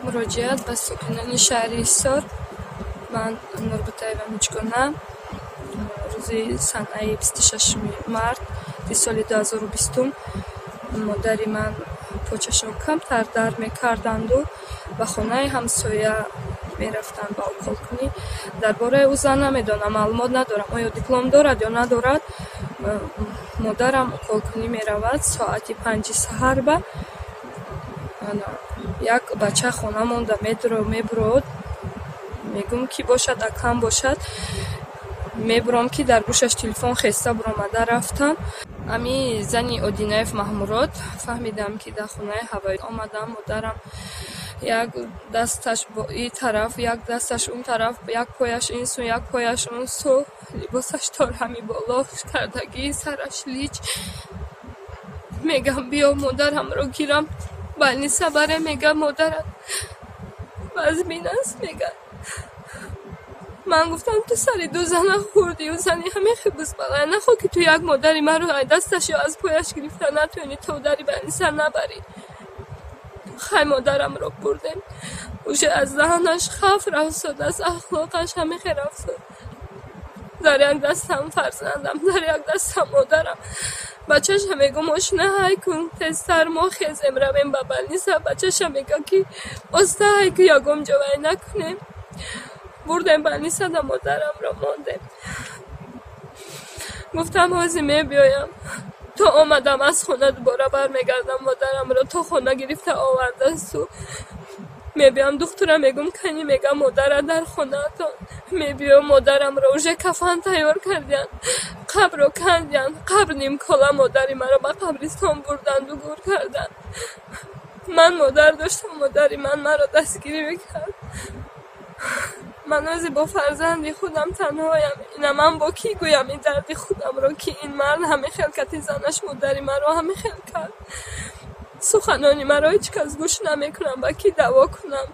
Муроҷиат ба сокинони шаҳри Ҳисор. Ман Нурбутаева Миҷгона, рӯзи санаи 26 март соли 2020 модари ман почашон камтар дард мекарданду ба хонаи ҳамсоя мерафтанд ба уколкунӣ. Дар бораи ӯ зан намедонам, маълумот надорам, оё диплом дорад ё надорад. Модарам уколкунӣ меравад соати 5 саҳар, ба як бача хона монда мебурод. Мегӯм, ки бошад, акам бошад. Мебуром, ки дар гӯшаш телефон хеста буромада рафтам. Ами зани Одинаев Маҳмурод фаҳмидам, ки дар хонаи ҳавоӣ омадам. Модарам як дасташ и тараф, як дасташ он тараф, як пояш ин сӯ, як пояш он сӯ, либосаш торҳами боло кардагӣ, сараш лич. Мегам, биё, модарамро гирам, больница барем. Мега, модарат вазмин аст, мега. Ман гуфтам, ту сари ду зана хӯрдӣ, зани ҳамин хибусбалай, нахо ки ту як модари маро ай дасташ ё аз пояш гирифта натавонӣ, то дари больница набарӣ. Хай, модарамро бурдем. Уже аз даҳанаш хаф рафтод, аз ахлоқаш ҳамихе рафтод. Дар як дастам фарзандам, дар як дастам модарам. Бачаша мегӯ, мошина ҳай кун тезтар, мо хезем, равем ба больница. Бачаша мега, ки оста ҳай ку, ягон ҷо вай накунем. Бурдем больницада, модарамро мондем. Гуфтам, ҳозир мебиёям. То омадам аз хона, дубора бармегардам, модарамро то хона гирифта овардасту мебиём. Духтура мегӯм, кани? Мега, модара дар хонаатон. Мебиём, модарамро уже кафан тайёр кардиянд, қабрро кандиянд, қабр нимкола, модари маро ба қабристон бурданду гур карданд. Ман модар доштам, модари ман маро дастгирӣ мекард. Ман ҳозир бо фарзанди худам танҳоям. Ина ман бо кӣ гӯям ин дарди худамро, ки ин мард ҳамин хел кати занаш модари маро ҳамин хел кард? Суханони маро ҳеҷ кас гӯш намекунам. Ба кӣ даъво кунам?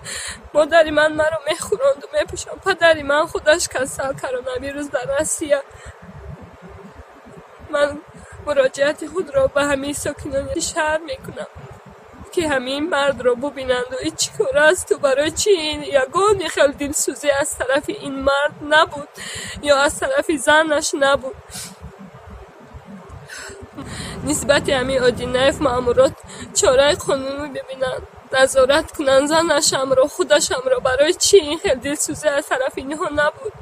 Модари ман маро мехӯронду мепӯшонд. Падари ман худаш касал, коронавирус, дар Россия. Ман муроҷиати худро ба ҳамаи сокинони шаҳр мекунам, ки ҳамин мардро бубинанду ин чӣ кор асту барои чӣ ягони хел дилсӯзӣ аз тарафи ин мард набуд ё аз тарафи занаш набуд. Нисбати ҳамин Одинаев Маъмурот чораи қонунӣ бибинанд, назорат кунанд занашамро, худашамро. Барои чӣ ин хел дилсӯзӣ аз тарафи инҳо набуд?